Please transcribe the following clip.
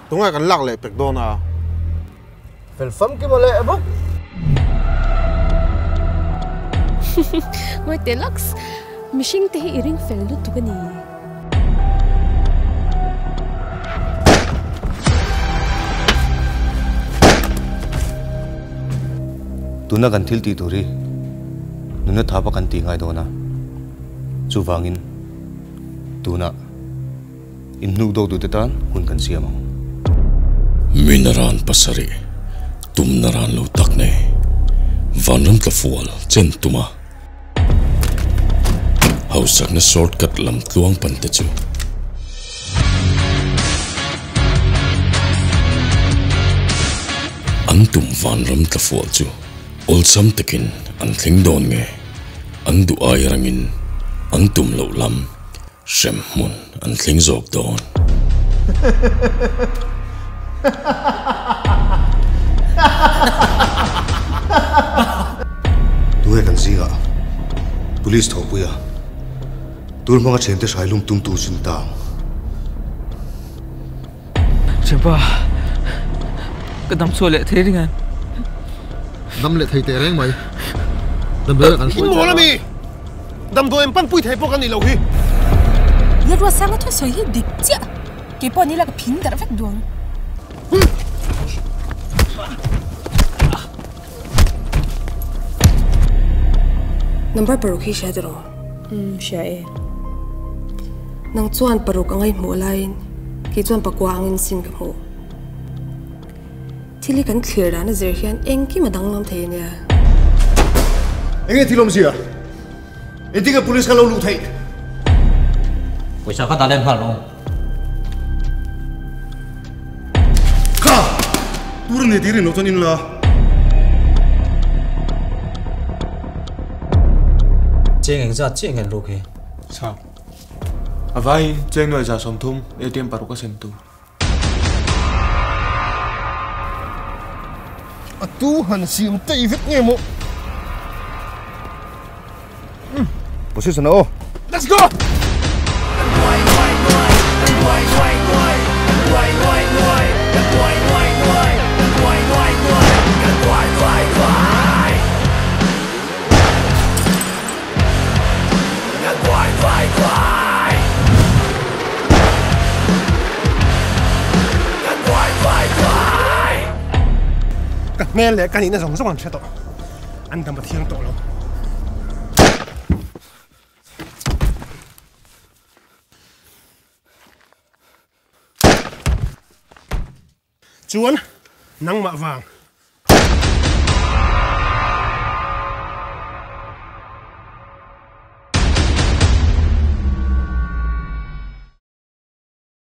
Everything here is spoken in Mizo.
Tunge kan lak leh pek dawn a? Fel famkim a leh bawk. Ngawi teh laks, mihring te hi i ring fel lutuk a ni. Tuna kan thil tih tur hi nuna thapa kan tih ngai dawn a, chuvangin tunah inhnuk dawk duhte tan hun kan siam ang. Minaran pasarih tumna ran lo tak nei vanram tlafual chen tuma Hausakna shortcut lam tluang pan te chu. An tum vanram tlafual chu awlsam takin an thleng dawn nge, an duh ai rangin an tum loh lam hrem hmun an thleng zawk dawn. Tunge kan zingah Police thawhpuia tur hmanga thiante hrai lum tumtu chu ni ta ang. Thianpa, ka dam chhuah leh thei ring em? Dam leh thei teh reng mai. Damdawi ah kan hruai tawh a. Mi! Damdawi an panpui thei pawh ka nih loh hi. Lalruatsanga thusawi hi dik chiah. Kei pawh nila ka phin darh vek duang. Number paruk hi hria tiraw? Umm hria e. Nang chuan paruk anga i hmuh laiin kei chuan pakua angin sin ka hmuh. Thil hi kan thlir dan a zir hian engkim a danglam thei a nia. Enge thil awmzia? Engtinge police kha lo luh theih? Pawisa kha dah lem nghal rawh. Kha! Tur a ni tih rin loh chuan in la. Cheng engzat chiah ngen ruk hi? Chhak. A vaiin cheng nuai 30 ATM paruk a sem tur. A tu han siam tei vek nge maw? Position aw. Let's go! Ka hmel leh ka nihna zawng zawng an hre tawh. An dam a thiang tawh lo. Chuan nangmah vang.